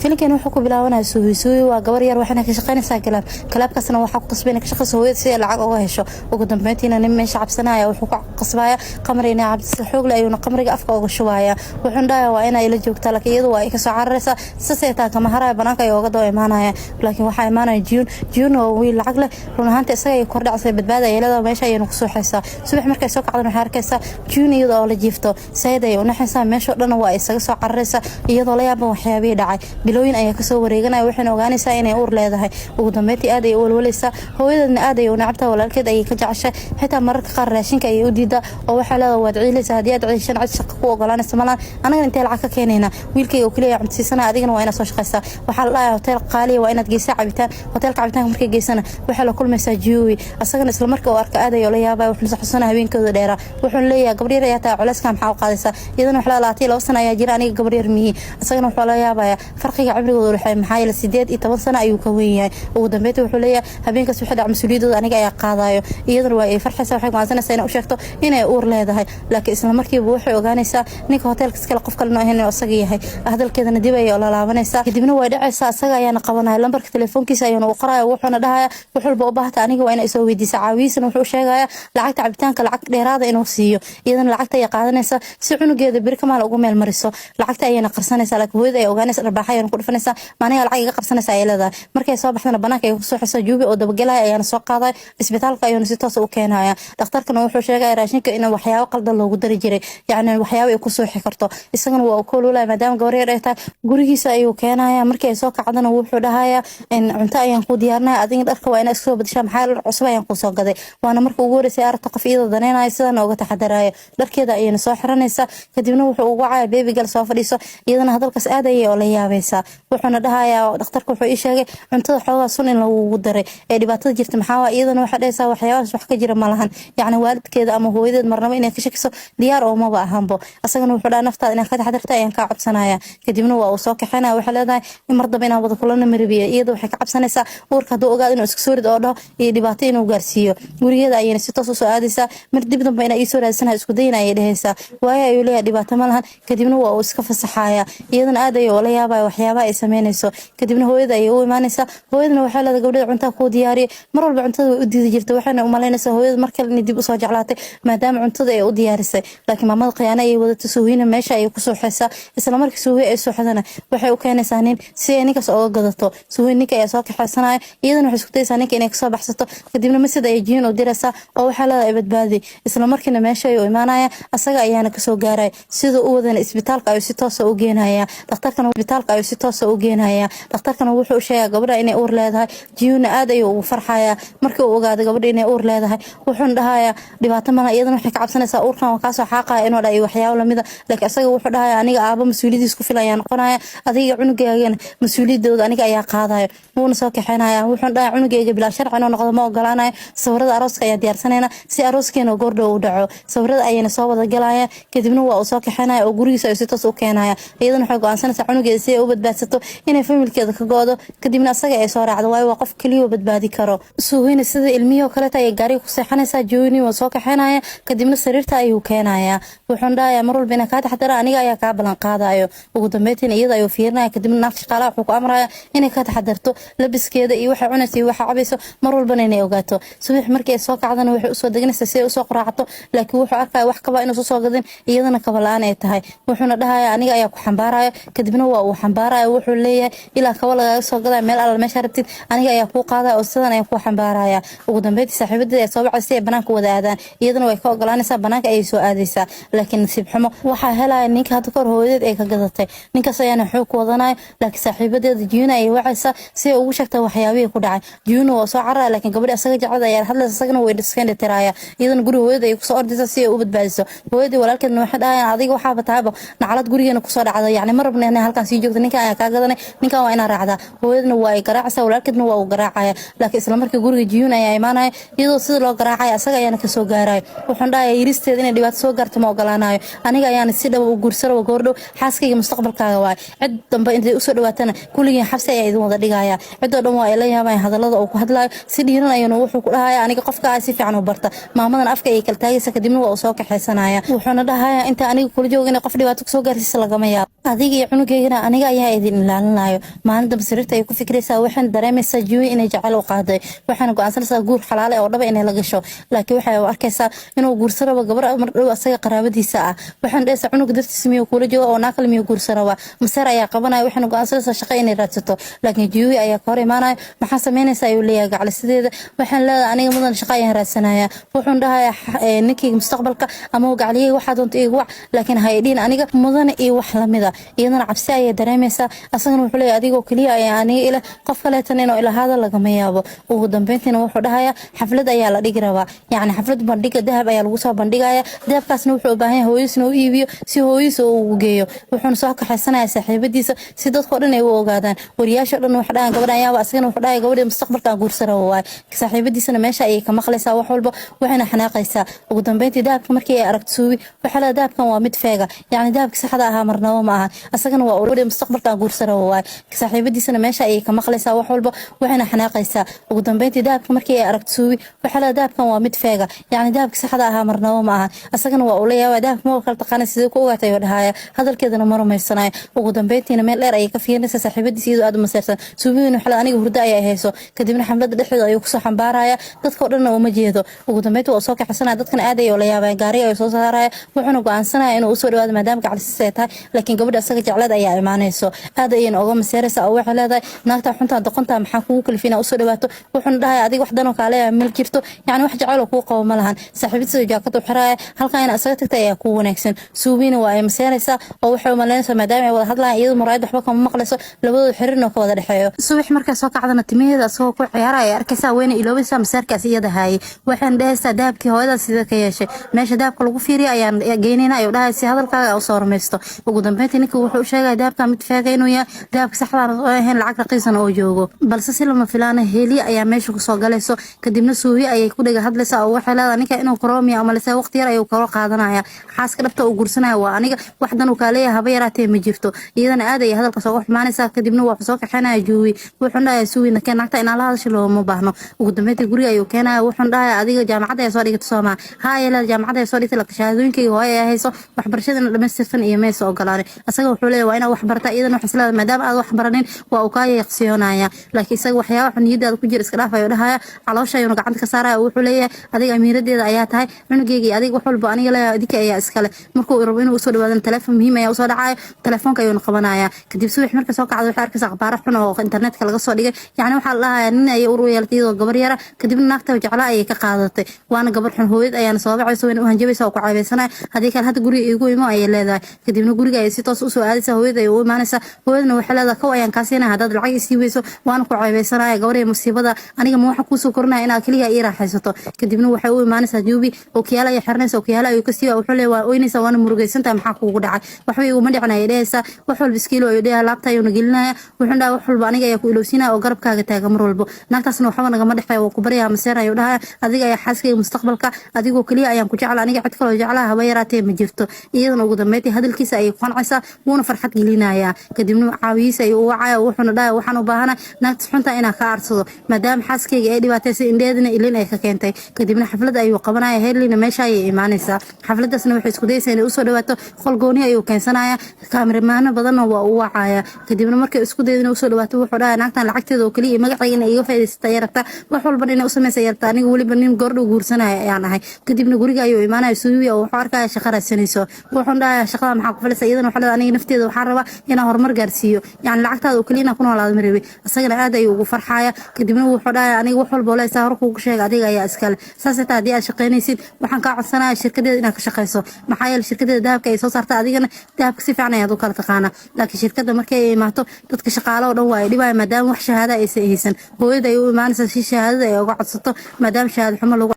Filimkan wuxuu ku bilaabanaya Suuhi. Suuhi waa gabar yar, waxayna ka shaqaynaysaa club. Clubkaasna waxaa ku qasbay inay ka shaqayso hooyada si ay lacag uga hesho. Ugu dambeyntiina nin meesha cabsanaya wuxuu ku qasbaya qamri inay cabto. Xoog leh ayuuna qamriga afka uga shubaya, wuxuuna dhahaya waa inay la joogtaa, laakiin iyadu waa ay kasoo cararaysaa. Sasay taa kama haraya, banaanka ay uga daba imaanaya. Laakiin waxaa imaanaya Jiyun. Jiyun oo wiil lacag leh run ahaantii, isaga ay kordhacsay badbaada ay leedahay, meesha ayayna ku suuxaysaa. Subax markay soo kacdan waxay arkaysaa Jiyun iyada oo la jiifto. Sayid ayay u naxaysaa, meeshoo dhan waa isaga soo cararaysaa iyadoo la yaaban waxyaabihii dhacay. Bilooyin ayaa kasoo wareeganaya, waxayna ogaanaysaa inay uur leedahay. Ugu dambeyntii aad ayay u walwalaysaa, hooyadeedna aad ayay u nacabtaa, walaalkeed ayay ka jeceshay. Xitaa mararka qaar raashinka ayay u diidaa oo waxay leedahay: "Waad ciilaysaa, haddii aad ciishan cid shaqa ku ogolaanaysa malaan, anagana intee lacag ka keenaynaa? Wiilkayga oo keliya cunto adigana waa inaad soo shaqaysaa." Waxaa la dhahayaa hotel qaaliya waa inaad geysaa cabitaan. Hotelka cabitaanka markay geysana waxaa la kulmaysaa Jiyowi. Asagana isla markii uu arka aad ayuu la yaabaya, wuxuuna xusanaa habeenkooda dheeraa. Wuxuuna leeyahay: "Gabadh yar ayaa tahay, culeyska maxaa u qaadaysaa?" Iyadana waxaa 22 sano ayaa jira, aniga gabar yar miyi. Isagana wuxuu la yaabaya farqiga cimrigooda u dhexeeya, maxaa yeele 18 sano ayuu ka weyn yahay. Ugu dambeyntii wuxuu leeyahay: "Habeenkaas wixii dhac mas-uuliyaddooda aniga ayaa qaadayo." Iyadana waa ay farxaysaa, waxay go'aansanaysaa inay u sheegto inay uur leedahay. Laakiin isla markiiba waxay ogaanaysaa ninka hoteelka iskale qof kalena ahayn inuu isaga yahay. Hadalkeedana dib ayay ula laabanaysaa, kadibna way dhacaysaa. Isaga ayaana qabanaya, lambarka telefoonkiisa ayaana u qoraya, wuxuuna dhahaya: "Wax walba u baahata aniga waa inay soo weydiisa." Caawiyiisana wuxuu u sheegaya lacagta cabitaanka lacag dheeraada inuu siiyo. Iyadana lacagta ayay qaadanaysaa si cunugeeda beri kamaal ugu meel mariso. Lacagta ayayna qarsanaysaa, laakiin hooyada ay ogaanaysa, dharbaaxa ayayna ku dhufanaysaa. "Maaniga lacag iga qarsanaysa?" ayay leedahay. Markay soo baxdana banaanka ay kusoo xisoo, Juubi oo dabagelaya ayaana soo qaadaya, isbitaalka ayuuna si toos u keenaya. Dhakhtarkana wuxuu sheegaya raashinka in waxyaabo qaldan loogu dari jiray, yacni waxyaabo ay ku suuxi karto. Isagana waa uu ka walwalaya maadaama gabar yar ay tahay. Gurigiisa ayuu keenaya. Markii ay soo kacdana wuxuu dhahaya: "Cunto ayaan kuu diyaarinaya, adiga dharka waa inaad iska soo badashaa, maxaa dhar cusub ayaan kuu soo gaday." Waana marka ugu horeysay aragta qof iyadoo daneynaya sidana uga taxadaraya. Dharkeeda ayayna soo xiranaysaa, kadibna wuxuu ugu wacaya: "Baby girl, soo fadhiiso." Iyadana hadalkaas aad ayay oo la yaabaysaa. Wuxuuna dhahayaa: "Dhakhtarka wuxuu ii sheegay cuntada xoogaa sun in lagugu daray, ee dhibaatada jirta maxaa waa?" Iyadana waxay dhahaysaa waxyaabahaas wax ka jira ma lahan, yacni waalidkeeda ama hooyadeed marnaba inay ka shakiso diyaar oomaba ahanbo. Asagana wuxuu dhaha: "Naftaada inaad ka taxadarta ayaan kaa codsanaya." Kadibna waa uu soo kaxeynaya. Waxay leedahay: "Mar dambe inaan wada kulana marabiya." Iyada waxay ka cabsanaysaa uurka hadduu ogaado inuu iska soo rid oo dhaho iyo dhibaato inuu gaarsiiyo. Gurigeeda ayayna si toos usoo aadaysaa. "Mar dib dambe inaa iisoo raadsanaha isku dayna," ayay dhehaysaa. "Waayo," ayuu leeyahay, "dhibaato ma lahan." Kadibna waa uu iska fasaxaya. Iyadana aad ayay ula yaabaya waxyaabaha ay sameynayso. Kadibna hooyada ayay u imaanaysaa. Hooyadana waxay leedahay: "Gabdhada, cuntaa kuu diyaariyay." Mar walba cuntada way u diidi jirtay, waxayna u malaynaysaa hooyada mar kale inay dib usoo jeclaatay maadaama cuntada ay u diyaarisay. Laakiin maamada khiyaano ayay wadatay. Suuhina meesha ayay ku suuxaysaa. Isla markii Suuhi ay suuxdana waxay u keenaysaa nin si ay ninkaas oga gadato. Suuhi ninka ayaa soo kaxaysanaya. Iyadana waxay isku dayaysaa ninka inay kasoo baxsato. Kadibna masjid ayay Jiin u diraysaa oo waxaa leedahay: "Badbaadi." Isla markiina meesha ayuu imaanaya, asaga ayaana kasoo gaaraya. Siduu u wadana isbitaalka ayuu si toosa u geenaya. Dhakhtarkana isbitaalka ayuu si toosa u geenaya. Dhakhtarkana wuxuu u sheegaa gabadha inay uur leedahay. Jiyuuna aad ayuu ugu farxaya markii uu ogaado gabadha inay uur leedahay. Wuxuuna dhahayaa: "Dhibaato malaha." Iyadana waxay ka cabsanaysaa uurkan waa kaasoo xaaqaya inuu dhahay waxyaabo lamida. Laakiin asaga wuxuu dhahaya: "Aniga aabo mas-uuliyadiis ku filan ayaa noqonaya, adiga cunugaagana mas-uuliyadooda aniga ayaa qaadayo." Wuuna soo kaxeynaya. Wuxuuna dhahaya: "Cunugayga bilaa sharci inuu noqdo ma ogolaanayo. Sawirada arooska ayaa diyaarsanayna si arooskeena goordhow u dhaco." Sawirada ayayna soo wada galaya. Kadibna waa uu soo kaxeynaya oo gurigiisa ayuu si toos u keenaya. Iyadana waxay go'aansanaysaa cunugeeda si ay u badbaadsato inay familkeeda ka go'do, kadibna asaga ay soo raacdo, waayo waa qof keliya oo badbaadi karo. Suuhina sida ilmihii oo kaleeta ayay gaariga ku seexanaysaa. Jooni waa soo kaxeynaya, kadibna sariirta ayuu keenaya. Wuxuuna dhahayaa: "Mar walba inaa kaa taxadara aniga ayaa kaa ballan qaadayo." Ugu dambeyntiina iyada ayuu fiirinaya. Kadibna naagta shaqaalaha wuxuu ku amraya inay ka taxadarto labiskeeda iyo waxay cunaysa iyo waxa cabayso, mar walbana inay ogaato. Subax markii ay soo kacdana waxay usoo deganaysaa si ay usoo quraacato, laakiin wuxuu arkaya wax kaba inuusan soo gadin, iyadana kaba la-aan ay tahay. Wuxuuna dhahaya: "Aniga ayaa ku xambaaraya." Kadibna waa uu xambaaraya. Wuxuu leeyahay: "Ilaa kaba lagaaga soo gadaya, meel alla meesha rabtid aniga ayaa kuu qaadaya oo sidan ayaa kuu xambaaraya." Ugu dambeyntii saaxiibadeed ay soo wacay si ay banaanka wada aadaan. Iyadana way ka ogolaanaysaa, banaanka ayay soo aadaysaa. Laakiin nasiib xumo waxaa helaya ninka hadda kahor hooyadeed ay ka gadatay. Ninkaas ayaana xoog ku wadanaya. Laakiin saaxiibadeeda Jiyuna ayay wacaysaa si ay ugu sheegta waxyaabihii ku dhacay. Jiyuna waa soo cararaya, laakiin gabadhi asaga jecel ayaa hadlaysa, isagana way iska tiraya. Iyadana guri hooyada ay kusoo ordaysaa si ay u badbaadiso. Hooyadii walaalkeedna waxay dhahayaan: "Adiga waxaaba tahayba nacalad gurigeena kusoo dhacda, yacni ma rabna inay halkan sii joogto. Ninkan ayaa kaa gadanay, ninkan waa inaa raacdaa." Hooyadana waa ay garaacaysaa, walaalkeedna waa uu garaacaya. Laakiin isla markii guriga Jiyun ayaa imaanaya iyadoo sida loo garaacaya, asaga ayaana kasoo gaaraya. Wuxuun dhahaya: "Yiristeeda inay dhibaato soo gaarto ma ogolaanayo. Aniga ayaana si dhaba u guursaraba goordhow, xaaskayga mustaqbalkaaga waay. Cid dambe intay usoo dhawaatana kulligiin xabsi ayaa idin wada dhigaya." Cidoo dhan waa ay la yaabayan hadalada uu ku hadlayo. Si dhiiran ayuuna wuxuu ku dhahaya: "Aniga qofka si fiican u barta." Maamadan afka ayay kala taagaysa. Kadibna waa uu soo kaxaysanaya. Wuxuuna dhahaya: "Inta aniga kula joogo inay qof dhibaato kusoo gaarsiisa lagama yaabo. Adiga iyo cunugeygana aniga ayaa ayaa idin ilaalinayo. Maalin dambe sariirta ayay ku fikiraysaa, waxayna dareemaysaa Jiwi inay jacayl u qaaday, waxayna go-aansanaysaa guur xalaale oo dhaba inay la gasho. Laakiin waxay u arkaysaa inuu guursan rabo gabar mar dhow asaga qaraabadiisa ah. Waxayna dhahaysaa, cunuga dartiisa miyuu kula jooga oo naakale miyuu guursan rabaa? Maseer ayaa qabanaya, waxayna go-aansanaysaa shaqo inay raadsato. Laakiin Jiwi ayaa ka hor imaanaya. Maxaa samaynaysaa, ayuu leeyahay gaclisideeda. Waxaan leedahay, aniga mudan shaqo ayaan raadsanaya. Wuxuun dhahayaa, ninkayga mustaqbalka ama gacliyayga, waxaa doonta iigu wac, laakiin ha idhiin aniga mudane iyo wax lamida. Iyadana cabsi ayay dareemaysaa. Asagana wuxuu leeyahay, adigoo keliya ayaa aniga ila, qof kaleetan inuu ilahaado lagama yaabo. Ugu dambeyntiina wuxuu dhahayaa, xaflad ayaa la dhigi rabaa, yacni xaflad bandhiga dahab ayaa lagu soo bandhigaya. Dahabkaasna wuxuu u baahan yahay hooyadiisna u iibiyo si hooyadiisa uu ugu geeyo. Wuxuuna soo kaxaysanayaa saaxiibadiisa si dadkoo dhan ay u ogaadaan. Wariyaasha dhan wax dhahan gabadhan ayaaba, asagana wuxuu dhahaya, gabadha mustaqbalka aan guursan rabo waay. Saaxiibadiisana meesha ayay ka maqlaysaa wax walba, waxayna xanaaqaysaa. Ugu dambeyntii dahabka markii ay aragto Suubi, waxaa leedahay, dahabkan waa mid fake ah, yacni dahabka saxda ahaa marnaba ma ahan. Asagana waa gabadha mustaqbalka aan guursan rabo waay. Saaxiibadiisana meesha ayay ka maqlaysaa wax walba, waxayna xanaaqaysaa. Ugu dambeyntii dahabka markii ay aragto Suubi, waxaa leedahay, dahabkan waa mid fake ah, yacni dahabka saxda ahaa marnaba ma ahan. Asagana waa ula yaabaa, dahabka ma kala taqaana, sidee ku ogaatay, ayuu dhahaya. Hadalkeedana ma rumaysanayo. Ugu dambeyntiina meel dheer ayay ka fiirinaysaa saaxiibadiisa iyadoo aad u maseersan. Suubiyina waxaa aniga hurdo ayaa hayso. Kadibna xafladda dhexdeeda ayuu kusoo xambaaraya, dadka oo dhanna uma jeedo. Ugu dambeyntii waa soo kaxaysanaya, dadkana aad ayay ula yaabaya. Gaariga ayuu soo saaraya, wuxuuna go-aansanaya inuu usoo dhawaado maadaama gacalsiis ay tahay. Laakiin gabadha asaga jecleed ayaa imaanayso, aad ayayna oga maseeraysaa oo waxay leedahay, naagta xuntaa doqontaa maxaa kugu kalifay inaa usoo dhawaato? Wuxuuna dhahaya, adiga wax danoo kaaleeya mal jirto, yacni wax jacayl oo kuu qabo ma lahan. Saaxiibadiisa jaakad u xiraya, halkaa ina asaga tagta ayaa kuu wanaagsan. Suubiina waa ay maseeraysaa oo waxay umalaynaysaa maadaama ay wada hadlayaan, iyadu muraayad waxba kama maqlayso, labadooda xiriirna ka wada dhexeeyo. Subax markay soo kacdana timaheeda asagoo ku ciyaara ay arkaysaa, wayna iloobaysaa maseerkaas iyada haayay. Waxayna dhahaysaa, dahabkii hooyadaas sida ka yeeshay? Meesha dahabka lagu fiiriya ayaan geynayna, ayuu dhahaya, si hadalkaaga usoo rumaysto. Ugu dambeyntii ninka wuxuu u sheegaya dahabka mid fake ah inuu yahay, dahabka saxdaan oo ahayn, lacag raqiisana oo joogo. Balse si lama filaana Heeliya ayaa meesha kusoo galayso. Kadibna Suubi ayay ku dhega hadlaysaa oo waxay leedahay, ninka inuu koroomiya amalese waqti yar ayuu kalo qaadanaya, xaaska dhabta uu guursanaya waa aniga, wax dan uu kaaleeyahay haba yaraatee ma jirto. Iyadana aad ayay hadalkaas uga xumaanaysaa. Kadibna waa soo kaxeynaya Juuwi, wuxuu dhahayaa, Suuwi nakeen, naagta inaan la hadasho looma baahno. Ugu dambeyntii guriga ayuu keenaya, wuxuu dhahayaa, adiga jaamacadda ayaa soo dhigata soomaa? Ha, ayay leedahay, jaamacadda ayaa soo dhigtay, laakiin shahaadooyinkayga hooyo ayaa hayso, waxbarashadana dhamaystirtan iyo maysa ogolaanay. Asaga wuxuu leeyahay, waa inaad wax barata. Iyadana waxay isleedahay, maadaama aad wax baranin waa uu kaa yeeqsiyoonaya. Laakiin isaga, waxyaaba xun niyadaada ku jira iska dhaaf, ayuu dhahaya. Caloosha ayuuna gacanta ka saaraya. Wuxuu leeyahay, adiga amiiradeeda ayaa tahay, cunugeyga iyo adiga wax walba aniga leeyahay idinka ayaa iskale. Markuu rabo inuu usoo dhawaadana telefoon muhiim ayaa usoo dhacaya, telefoonka ayuuna qabanaya. Kadib subax marka soo kacda waxay arkaysaa akhbaaro xun oo internetka laga soo dhigay. Yacni waxaa la dhahayaa, nin ayay ur u yeelatay iyadoo gabar yara, kadibna naagta jeclaa ayay ka qaadatay, waana gabar xun. Hooyad ayaana soo bacayso, wayna u hanjabaysa oo ku caybaysanaya, haddii kale hadda guriga iigu imo, ayay leedahay. Kadibna guriga ayay si toos usoo aadaysa, hooyada ayay u imaanaysaa. Hooyadana waxay leedahay, kow ayaan kaa siinaya haddaad lacag isii weyso, waana ku caybaysanaya. Gabarhay musiibada, aniga ma waxa kuusoo korinaya inaad keliya ii raaxaysato? Kadibna waxay u imaanaysaa Juubi, okiyaala ayay xiranaysa, okiyaala ayuu ka siiba. Wuxuu leeyahay, waa oynaysaa waana murugaysantahay, maxaa kuugu dhacay? Waxba iguma dhicin, ayay dhehaysaa. Wax walba iskiilo, ayuu dhehayaa, laabta ayuuna gelinaya. Wuxuu dhahay, wax walba aniga ayaa ku ilowsiinaya oo garabkaaga taaga mar walbo, naagtaasna waxba nagama dhexeeya, waa ku baryaa maseer, ayuu dhahaya. Adiga ayaa xaaskayga mustaqbalka, adigoo keliya ayaan ku jecla, aniga cid kaloo jeclaha haba yaraatee ma jirto. Iyadana ugu dambeyntii hadalkiisa ayay ku qancaysaa, wuuna farxad gelinayaa. Kadibna caawiyiisa ayuu u wacaya, wuxuuna dhahaya, waxaan u baahana naagtas xunta inaan ka aarsado maadaama xaaskayga ay dhibaataysay, indheedana ilin ay ka keentay. Kadibna xaflad ayuu qabanaya, Herlina meesha ayay imaanaysaa. Xafladaasna waxay isku dayaysaa inay usoo dhawaato. Qol gooni ayuu keensanaya, kaamiramaano badanna waa u wacaya. Kadibna markay isku daydo inay usoo dhawaato, wuxuu dhahaya, naagtan lacagteeda oo keliya iyo magacayga inay iga faa'iidaysata ayay rabtaa, wax walbana inay u samaysa ayay rabtaa, aniga weliba nin goordhow guursanaya ayaan ahay. Kadibna guriga ayuu imaanaya Suubi oo wuxuu arkaya shaqa raadsanayso. Wuxuu dhahaya, shaqada maxaa ku falaysa? Iyadana waxaa leedahay, aniga nafteeda waxaan rabaa inaan horumar gaarsiiyo, yacni lacagtaada oo keliya inaan ku noolaado ma rabi. Isagana aad ayuu ugu farxaya. Kadibna wuxuu dhahaya, aniga wax walba oo leesaa hor kuugu sheega, adiga ayaa iskale. Saas xitaa haddii aad shaqaynaysid, waxaan kaa codsanaya shirkadeeda inaad ka shaqayso, maxaa yeele shirkadeeda dahabka ay soo saarta, adigana dahabka si fiican ayaad u kala taqaanaa. Laakiin shirkadda markay imaato, dadka shaqaale oo dhan waa ay dhibaya maadaama wax shahaada aysan haysan. Hooyada ay u imaanaysaa si shahaadada ay uga codsato maadaama shahaado xumo lagu